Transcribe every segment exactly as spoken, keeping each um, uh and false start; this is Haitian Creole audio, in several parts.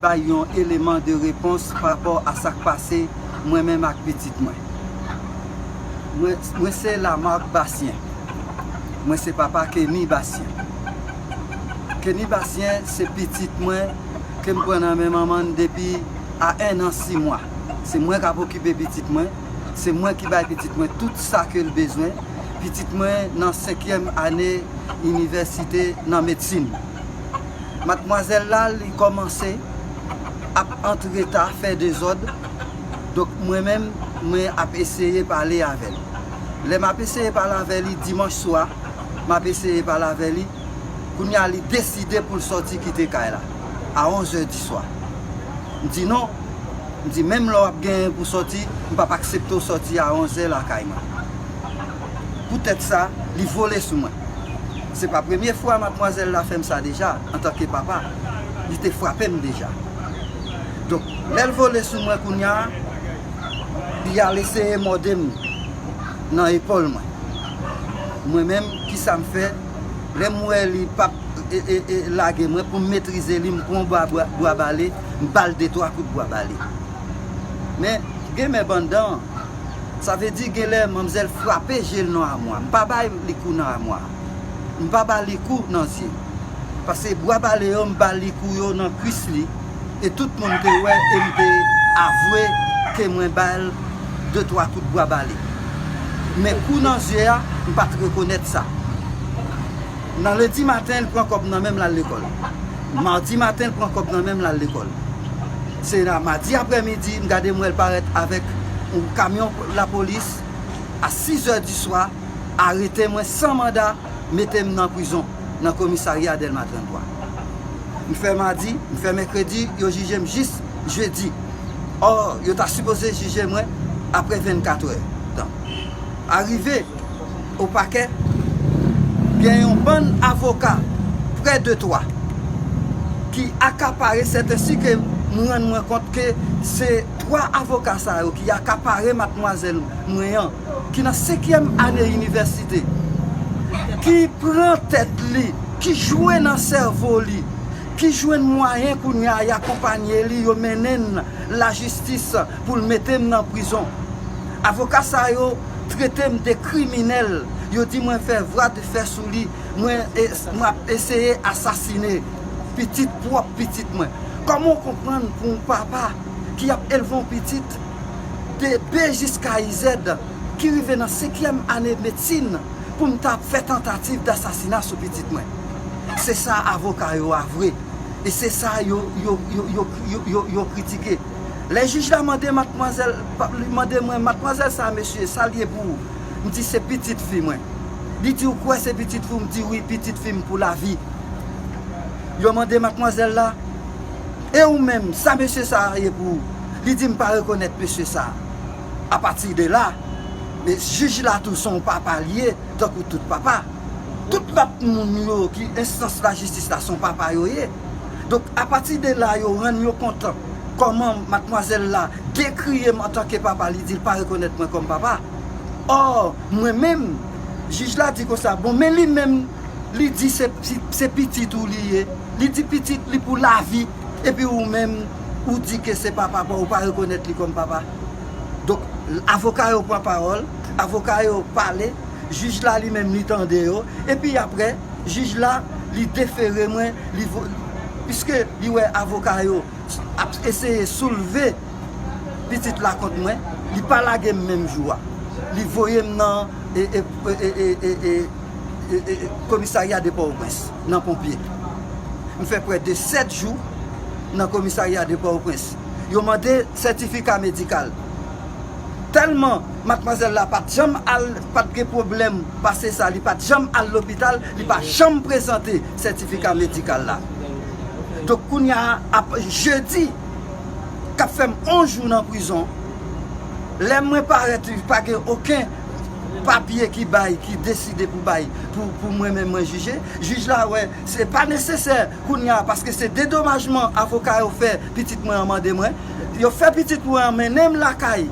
bay yon eleman de repons pa rapò a sa k pase mwen menm ak pitit mwen. Mwen, mwen se Lamarck Bastien. Mwen se papa Kenny Bastien. Kenny Bastien se pitit mwen ke m pran nan men manman l depi a en an sis mwa. Se mwen k ap okipe pitit mwen. Se mwen ki bay pitit mwen tout sa ke l bezwen. Pitit mwen nan senkyèm ane inivèsite nan medsin. Matmwazèl la, li kòmanse ap antreta, fè dezòd. Donk, mwen menm, mwen ap eseye pale avè l. Lè m ap eseye pale avè li dimanch swa, m ap eseye pale avè li. Kounye a, li deside pou l sòti kite kay la a onz è di swa. M di non. M di, menm lè w ap genyen pou sòti, m p ap aksepte w sòti a onz è lakay mwen. Poutèt sa, li vole sou mwen. Se pa premye fwa matmwazèl la fè m sa deja, antanke papa. Li te frape m deja. Donk, lè l vole sou mwen kounye a, li al eseye mòde m nan epòl mwen. Mwen menm, kisa m fè? Lè m wè li p ap e, e, e, lage mwen pou m metrize li, m pran bwa, bwa, bwa bale, m ba l de twa kout bwa bale. Men, gen men bandan, sa vle di gen lè manmzèl frape je l nan amwa. M pa bay li kou nan amwa. M pa ba li kou nan zye. Paske bwa bale yo, m ba li kou yo nan kwis li. E tout moun te wè e m te avwe ke mwen ba l de twa kout bwa bale. Men kou nan zye a, m pa t rekonèt sa. Nan lendi maten, l pran kòb nan men m, l al lekòl. Madi maten, l pran kòb nan men m, l al lekòl. Se la, madi aprèmidi, m gade m wè l parèt avèk yon kamyon lapolis a sis è di swa, arete mwen san manda, mete m nan prizon, nan komisarya Dèlma trannntwa. M fè madi, m fè mèkredi, yo jije m jis jedi. Ò, yo ta sipoze jije mwen apre vennkat è tan. Arive o pakè, gen yon bann avoka, prè de twa, ki akapare, sèt ensi ke m rann mwen kont ke se twa avoka sa yo ki akapare matmwazèl mwen an, ki nan senkyèm ane inivèsite, ki pran tèt li, ki jwe nan sèvo li, ki jwenn mwayen kounye a y akonpanye li, yo mennen l lajistis pou l mete m nan prizon. Avoka sa yo trete m de kriminèl, yo di mwen fè vwa de fè sou li, mwen e, m ap eseye asasine pitit, pwòp pitit mwen. Kòman w konprann pou yon papa ki ap elve yon pitit de B jiska I Z, ki rive nan senkyèm ane medsin, pou m ta ap fè tantativ dasasina sou pitit mwen? Se sa avoka yo a vre. E se sa yo, yo, yo, yo, yo, yo, yo kritike. Lè jij la mande matmwazèl, pa, li mande mwen, "Matmwazèl sa, mesye, sa l ye pou ou?" M di, "Se pitit fi mwen." Li di, "Ou kwè se pitit fi w?" M di, "Wi, pitit fi m pou lavi." Yo mande matmwazèl la, "E ou menm, sa mesye sa a ye pou ou?" Li di, "M pa rekonèt mesye sa a." Apati de la, men jij la tou se yon papa li ye, tankou tout papa. Tout lòt moun yo ki enstans lajistis la se yon papa yo ye. Donk, apati de la, yo rann yo kont kòman matmwazèl la dekriye m antanke papa, li di l pa rekonèt mwen kòm papa. Ò, mwen menm, jij la di konsa, "Bon, men li menm, li di se, se, se pitit ou li ye. Li di pitit li pou lavi. Epi ou menm, ou di ke se papa pa w, ou pa rekonèt li kòm papa." Donk, avoka yo pran pawòl, avoka yo pale, jij la li menm li tande yo, epi apre, jij la, li defere mwen, li vo-, piske li wè avoka yo ap eseye soulve pitit la kont mwen, li pa lage m menm jou a. Li voye m nan, e, e, e, e, e, e, e, e, komisarya de Pòtoprens, nan ponpye. M fè prè de sèt jou nan komisarya de Pòtoprens. Yo mande sètifika medikal. Tèlman matmwazèl la pa t janm al, pa t gen pwoblèm pase sa, li pa t janm al lopital, li pa janm prezante sètifika medikal la. Donk, kounye a, ap, jedi, k ap fè m onz jou nan prizon, lè mwen parèt, pa gen okenn papye ki bay, ki deside pou bay, pou, pou mwen menm mwen jije. Jij la wè, se pa nesesè kounye a, paske se dedomajman avoka yo fè pitit mwen an mande mwen. Yo fè pitit mwen an mennen m lakay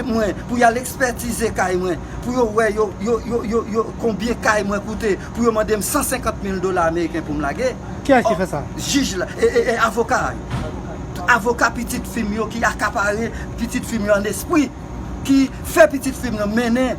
mwen pou y al ekspètize kay mwen, pou yo wè yo, yo, yo, yo, yo, konbyen kay mwen koute, pou yo mande m san senkant mil dola ameriken pou m lage. Kiyès ki fè sa? Jij la, e, e, e avoka yo. Avoka pitit fi m yo ki akapare pitit fi m yo an espri, ki fè pitit fi m nan mennen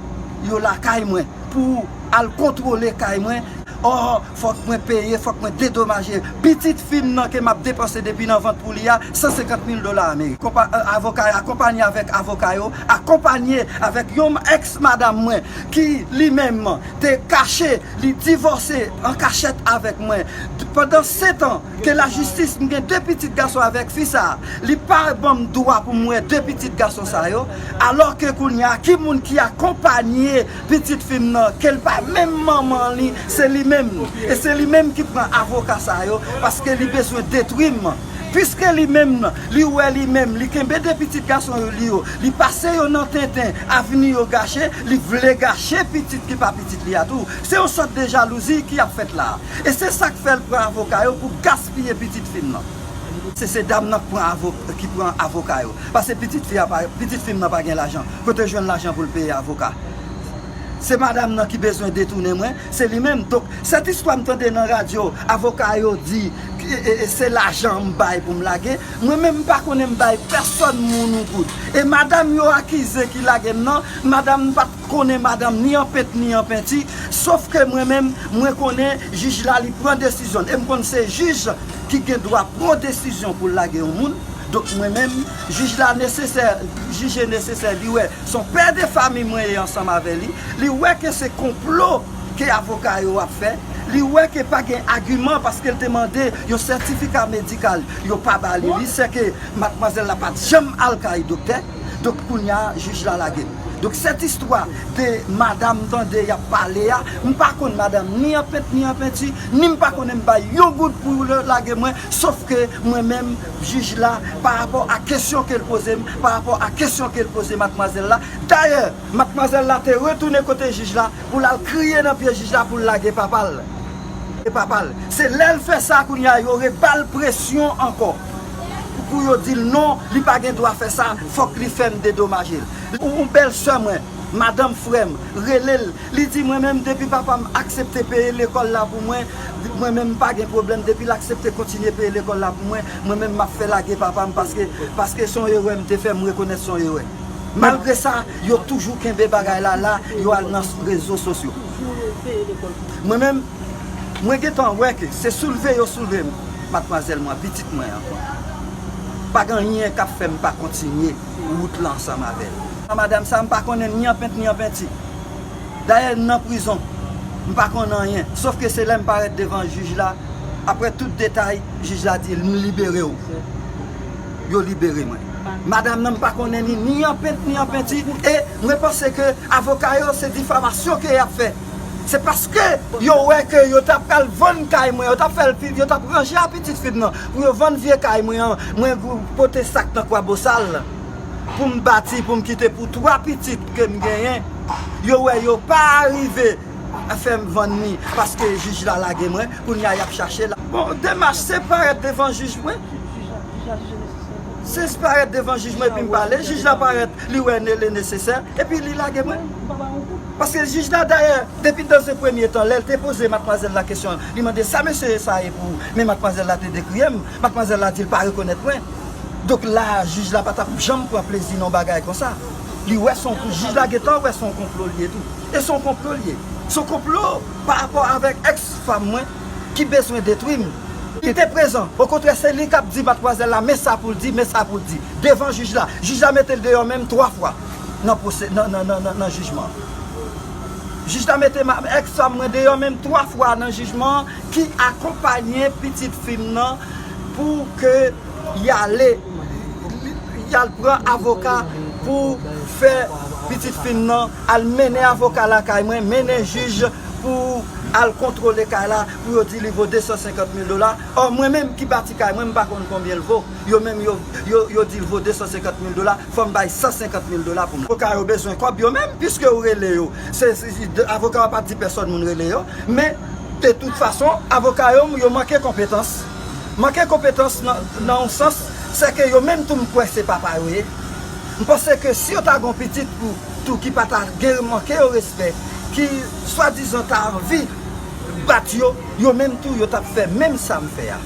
yo lakay mwen pou al kontwole kay mwen. Ò, fòk mwen peye, fòk mwen dedomaje pitit fi m nan ke m ap depanse depi nan vant pou li a, san senkant mil dola ameriken. Konpa-, eh, avoka yo akonpanye avèk avoka yo, akonpanye avèk yon èks madanm mwen ki li menm te kache, li divòse an kachèt avèk mwen. Pandan sèt an ke lajistis, m gen de pitit gason avèk fi sa a, li pa ban m dwa pou m wè de pitit gason sa yo, alò ke kounye a, ki moun ki akonpanye pitit fi m nan, ke l pa menm manman li, se li menm. E se li menm ki pran avoka sa yo, paske li bezwen detwi m. Piske li menm, li wè li menm, li kenbe de pitit gason yo, li yo, li pase yo nan tenten, avni yo gache, li vle gache pitit ki pa pitit li a tou. Se yon sòt de jalouzi ki ap fèt la. E se sa k fè l pran avoka yo pou gaspiye pitit fi m nan. Se, se dam nan k pran avo-, ki pran avoka yo. Paske pitit fi a pa, pitit fi m nan pa gen lajan. Kote jwenn lajan pou l peye avoka? Se madanm nan ki bezwen detounen mwen, se li menm. Donk, sèt istwa m tande nan radyo, avoka yo di, e, e, e se lajan m bay pou m lage. Mwen menm, m pa konnen m bay pèsòn moun yon goud. E madanm yo akize ki lage m nan, madanm m pa t konnen madanm ni an pent ni an penti, sòf ke mwen menm, mwen konnen jij la, li pran desizyon l. E m konn se jij ki gen dwa pran desizyon pou l lage yon moun. Donk, mwen menm, jij la nesesè, jije nesesè, li wè se yon pè de fanmi mwen ye ansanm avè li. Li wè ke se konplo ke avoka yo ap fè. Li wè ke pa gen agiman paske l te mande yon sètifika medikal. Yo pa ba li li. Se ke madmwazèl la pa t janm al kay doktè. Donk, kounye a, jij la lage l. Donk, sèt istwa de madanm m tande y ap pale a, m pa konn madanm ni an pent ni an penti, ni m pa konnen m bay yon goud pou yo lage mwen, sòf ke mwen menm, jij la, pa rapò a kesyon ke l poze m, pa rapò a kesyon ke l poze madmwazèl la. Dayè, madmwazèl la te retounen kote jij la pou l al kriye nan pye jij la pou l lage papa l. E papa l. Se lè l fè sa, kounye a, yo reba l presyon ankò. Pou yo di l non, li pa gen dwa fè sa, fòk li fè m dedomaje l. Yon bèl sè mwen, madanm frè m, rele l, li di mwen menm depi papa m aksepte peye lekòl la pou mwen, mwen menm m pa gen pwoblèm, depi l aksepte kontinye peye lekòl la pou mwen, mwen menm m ap fè lage papa m paske, paske se yon erè m te fè, m rekonèt se yon erè. Malgre sa, yo toujou kenbe bagay la la, yo al nan rezo sosyo. Mwen menm, mwen gentan wè ke se soulve yo soulve m, madmwazèl mwen, pitit mwen an. Pa gen anyen k ap fè m pa kontinye wout la ansanm avè l. Madanm sa, m pa konnen ni an pent ni an penti. Dayè, m nan prizon, m pa konn anyen. Sòf ke se lè m parèt devan jij la, apre tout detay, jij la di l, "M libere w." Yo libere mwen. Madanm nan, m pa konnen ni, ni an pent, ni an penti. E mwen panse ke avoka yo, se difamasyon ke y ap fè. Se paske yo wè ke yo t ap pral vann kay mwen, yo t ap fè l pi-, yo t ap ranje a pitit fi m nan, pou yo vann vye kay mwen an, mwen gou-, pote sak nan Kwabosal, pou m bati, pou m kite pou twa pitit ke m genyen. Yo wè yo pa rive fè m vann ni, paske jij la lage mwen, kounye a y ap chache la. Bon, demach se parèt devan jij mwen. Se parèt devan jij mwen epi m pale, jij la parèt, li wè ne-, le nesesè, epi li lage mwen. Paske jij la, dayè, depi nan se premye tan, lè l te poze madmwazèl la kesyon, li mande sa mesye sa ye pou ou, men madmwazèl la te dekriye m, madmwazèl la di l pa rekonèt mwen. Donk la, jij la pa t ap janm pran plezi nan bagay konsa. Li wè se yon, jij la gentan wè se yon konplo l ye tou. E se yon konplo l ye. Se yon konplo pa rapò avèk èks fanm mwen ki bezwen detwi m. Li te prezan. Okontrè, se li k ap di madmwazèl la, men sa pou l di, men sa pou l di. Devan jij la. Jij la mete l deyò menm twa fwa nan pwose-, nan, nan, nan, nan, nan jijman an. Jij la mete ma-, èks fanm mwen deyò menm twa fwa nan jijman an, ki akonpanye pitit fi m nan pou ke y ale, y al pran avoka pou fè pitit fi m nan al mennen avoka lakay mwen, mennen jij pou al kontwole kay la, pou yo di li vo de san senkant mil dola. Ò, mwen menm ki bati kay mwen, m pa konn konbyen l vo. Yo menm, yo, yo, yo di l vo de san senkant mil dola, fò m bay san senkant mil dola pou m. Avoka yo bezwen kòb yo menm, piske ou rele yo. Se, se, se, avoka yo pa di pèsòn moun rele yo, men de tout fason, avoka yo, yo manke konpetans. Manke konpetans nan, nan yon sans, se ke yo menm tou m kwè se papa yo ye. M panse ke si yo ta gon pitit pou, tou ki pa ta gen manke yo respè, ki swadizan ta anvi bat yo, yo menm tou yo t ap fè menm sa m fè a.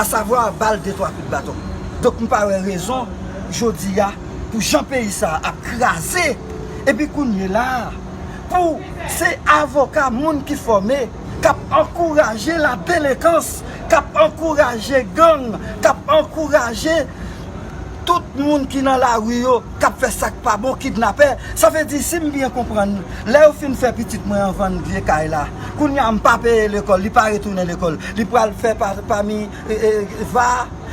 Asavwa ba l de twa kout baton. Donk, m pa wè rezon, jodi a, pou jan peyi sa a ap kraze, epi kounye la a, pou se avoka, moun ki fòme, k ap ankouraje ladelekans, k ap ankouraje gang, k ap ankouraje tout moun ki nan lari yo, k ap fè sa k pa bon, kidnapè. Sa vle di, si m byen konprann, lè yo fin fè pitit mwen an vann vye kay la, kounye a m pa peye lekòl, li pa retounen lekòl, li pral fè pa, pami, e, e, va,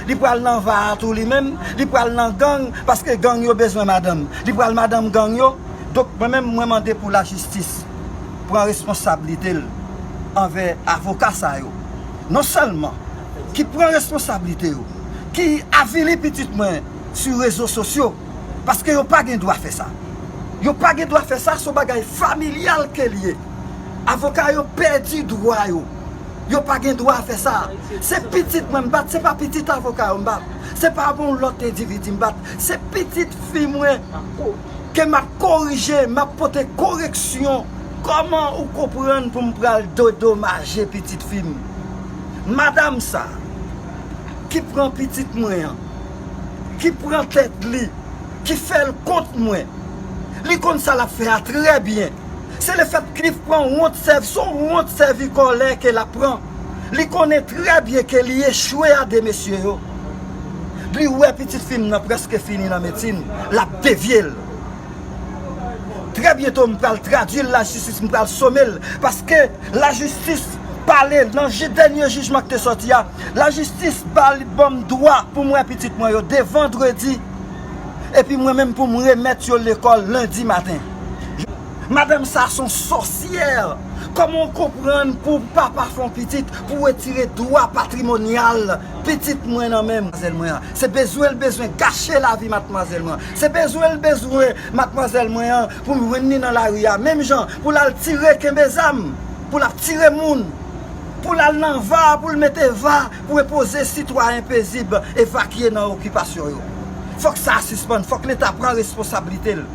li pral nan va a tou li menm, li pral nan gang, paske gang yo bezwen madanm. Li pral madanm gang yo. Donk, mwen menm, mwen mande pou lajistis pran responsablite l anvè avoka sa yo. Non sèlman ki pran responsablite yo, ki avili pitit mwen sou rezo sosyo, paske yo pa gen dwa fè sa. Yo pa gen dwa fè sa, se yon bagay familyal ke l ye. Avoka yo pèdi dwa yo. Yo pa gen dwa fè sa. Se pitit mwen m bat, se pa pitit avoka yo m bat. Se pa yon lòt endividi m bat. Se pitit fi mwen ke m ap korije, m ap pote koreksyon. Kòman ou konprann pou m pral dedomaje pitit fi m? Madanm sa, ki pran pitit mwen an, ki pran tèt li, ki fè l kont mwen, li konn sa l ap fè a trè byen. Se lefètke li pran wont sèvi, se yon wont sèvi kòlè ke l ap pran. Li konnen trè byen ke li echwe a de mesye yo. Li wè pitit fi m nan prèske fini nan medsin, l ap devye l. Trè byento, m pral tradui l lajistis, m pral some l, paske lajistis pale nan ji-, dènye jijman ki te sòti a. Lajistis ba li, ban m dwa pou m wè pitit mwen yo de vandredi, epi mwen menm pou m remèt yo lekòl lendi maten. Madanm sa se yon sòsyè. Kòman w konprann pou papa fè yon pitit, pou retire dwa patrimonyal pitit mwen nan men madmwazèl mwen an? Se bezwen l bezwen gache lavi madmwazèl mwen an. Se bezwen l bezwen madmwazèl mwen an pou l jwenn li nan lari a. Menm jan pou l al tire, kenbe zam, pou l ap tire moun, pou l al nan va, pou l mete va, pou enpoze sitwayen pezib evakye nan okipasyon yo. Fòk sa a sispann, fòk Leta pran responsablite l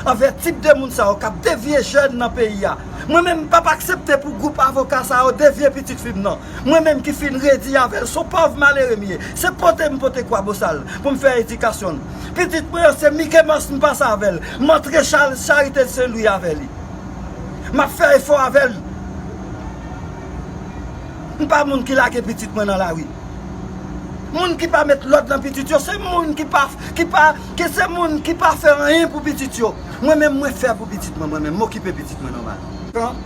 anvè tip de moun sa yo k ap devye jèn nan peyi a. Mwen menm, m p ap aksepte pou gwoup avoka sa yo devye pitit fi m nan. Mwen menm ki fin redi avè l, se yon pòv malere m ye. Se pote m pote kwabosal pou m fè edikasyon l. Pitit mwen an, se Mickey Mouse m pase avè l. M antre cha-, Charite Sen Lwi avè li. M ap fè efò avè l. M pa moun ki lage pitit mwen nan lari. Moun ki pa met lòd nan pitit yo, se moun ki pa, ki pa, ki se moun ki pa fè anyen pou pitit yo. Mwen menm, mwen fè pou pitit mwen, mwen menm, m okipe pitit mwen nòmal. Kan,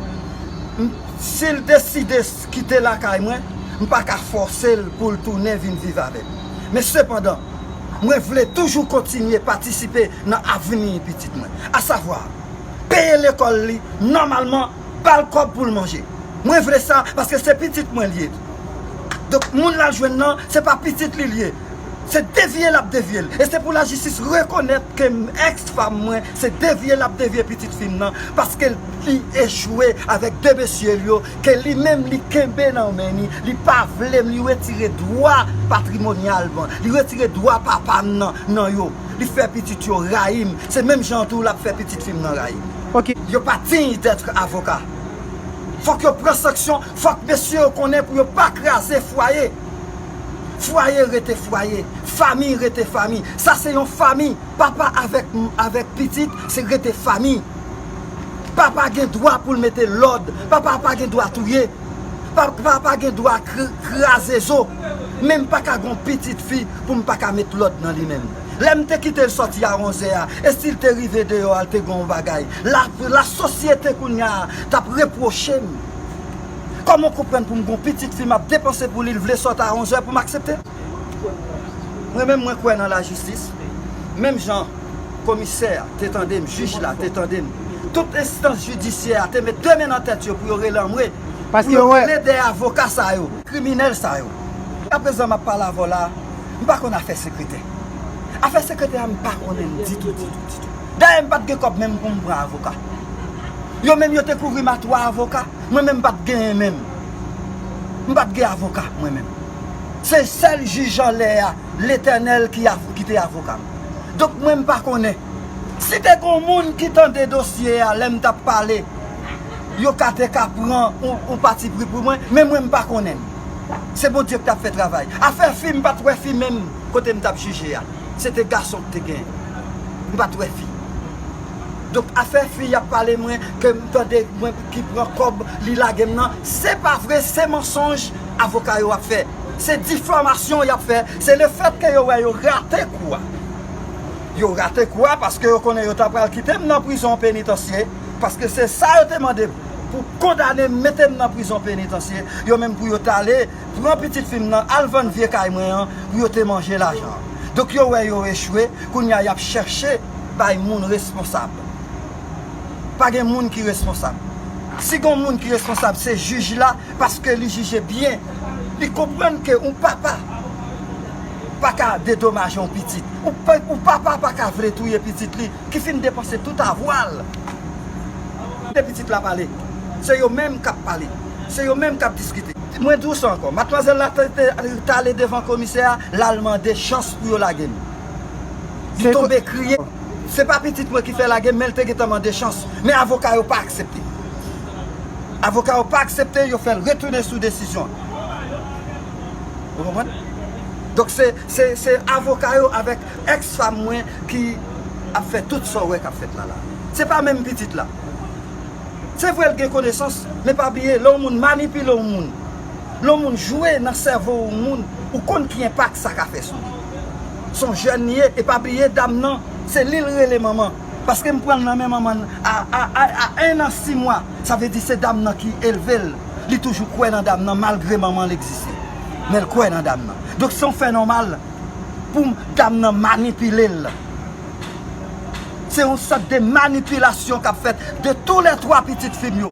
m, si l deside s-, kite lakay mwen, m pa ka fòse l pou l tounen vin viv avè m. Men sepandan, mwen vle toujou kontinye patisipe nan avni pitit mwen. Asavwa, peye lekòl li nòmalman, ba l kòb pou l manje. Mwen vle sa paske se pitit mwen l ye. Donk, moun l al jwenn nan, se pa pitit li l ye. Se devye l ap devye l. E se pou lajistis rekonèt ke m, èks fanm mwen, se devye l ap devye pitit fi m nan, paske li echwe avèk de mesye l yo, ke li menm li kenbe nan men li, li pa vle m, li retire dwa patrimonyal mwen, li retire dwa papa m nan, nan yo. Li fè pitit yo rayi m. Se menm jan tou l ap fè pitit fi m nan rayi m. Ok. Yo pa digne d'être avoka. Fòk yo pran sanksyon, fòk mesye yo konnen pou yo pa kraze fwaye. Fwaye rete fwaye, fanmi rete fanmi. Sa se yon fanmi. Papa avèk, avèk pitit, se rete fanmi. Papa gen dwa pou l mete lòd. Papa pa gen dwa touye. Pa, papa gen dwa kr-, kraze zo. Men m pa ka gon pitit fi pou m pa ka met lòd nan li menm. Lè m te kite l sòti a onzè a, e si l te rive deyò a, l te gon bagay, la, lasosyete kounye a t ap repwoche m. Kòman w konprann pou m gon pitit fi m ap depanse pou li, l vle sòt a onzè pou m aksepte? Mwen menm, mwen kwè nan lajistis. Menm jan komisè a te tande m, jij la te tande m, tout enstans jidisyè a te met de men nan tèt yo pou yo rele anmwe, pou yo rele de avoka sa yo, kriminèl sa yo. Aprezan m ap pale avè w la, m pa konn afè sekretè. Afè sekretè a, m pa konnen l ditou, ditou, ditou. Dayè, m pa t gen kòb menm pou m pran avoka. Yo menm, yo te kouvri m a twa avoka. Mwen menm m pa t genyen menm. M pa t gen avoka, mwen menm. Se sèl jij anlè a, Letènèl, ki av-, ki te avoka m. Donk, mwen m pa konnen. Si te gen yon moun ki tande dosye a, lè m t ap pale, yo ka te ka pran yon, yon patipri pou mwen, men mwen m pa konnen. Se Bondye ki t ap fè travay. Afè fi, m pa t wè fi menm. Kote m t ap jije a, se te gason ki te genyen. M pa t wè fi. Donk, afè fi y ap pale mwen, ke m tande mwen ki pran kòb, li lage m nan, se pa vre, se mansonj avoka yo ap fè. Se difamasyon y ap fè. Se lefètke yo wè yo rate kou a. Yo rate kou a paske yo konnen yo ta pral kite m nan prizon penitansye, paske se sa yo te mande m, pou kondane m, mete m nan prizon penitansye, yo menm pou yo t ale pran pitit fi m nan, al vann vye kay mwen an, pou yo te manje lajan an. Donk, yo wè yo echwe, kounye a y ap chèche bay moun responsab. Pa gen moun ki responsab. Si gen moun ki responsab, se jij la, paske li jije byen. Li konprann ke yon papa pa ka dedomaje yon pitit. Yon pa- yon papa pa ka vle touye pitit li, ki fin depanse tout avwa l. Kite pitit la pale. Se yo menm k ap pale. Se yo menm k ap diskite. Mwen di w sa ankò. Matmwazèl la te, te, t ale devan komisè a, l al mande chans pou yo lage m. Li Se tonbe kriye. Se pa pitit mwen ki fè lage m, men l te gentan mande chans. Men avoka yo pa aksepte. Avoka yo pa aksepte, yo fè l retounen sou desizyon. Ou konprann? Donk, se, se, se avoka yo avèk èks fanm mwen ki ap fè tout sa w wè k ap fèt la la. Se pa menm pitit la. Se vre, l gen konesans, men pa bliye, lè yon moun manipile yon moun, lè yon moun jwe nan sèvo yon moun, ou konn ki enpak sa ka fè sou li. Se yon jèn li ye, e pa bliye, dam nan, se li l rele manman. Paske m pran l nan men manman l a, a, a, a en an sis mwa. Sa vle di se dam nan ki elve l. Li toujou kwè nan dam nan, malgre manman l egziste. Men l kwè nan dam nan. Donk, se yon fè nòmal pou m- dam nan manipile l. Se yon sòt de manipilasyon k ap fèt de tou lè twa pitit fi m yo.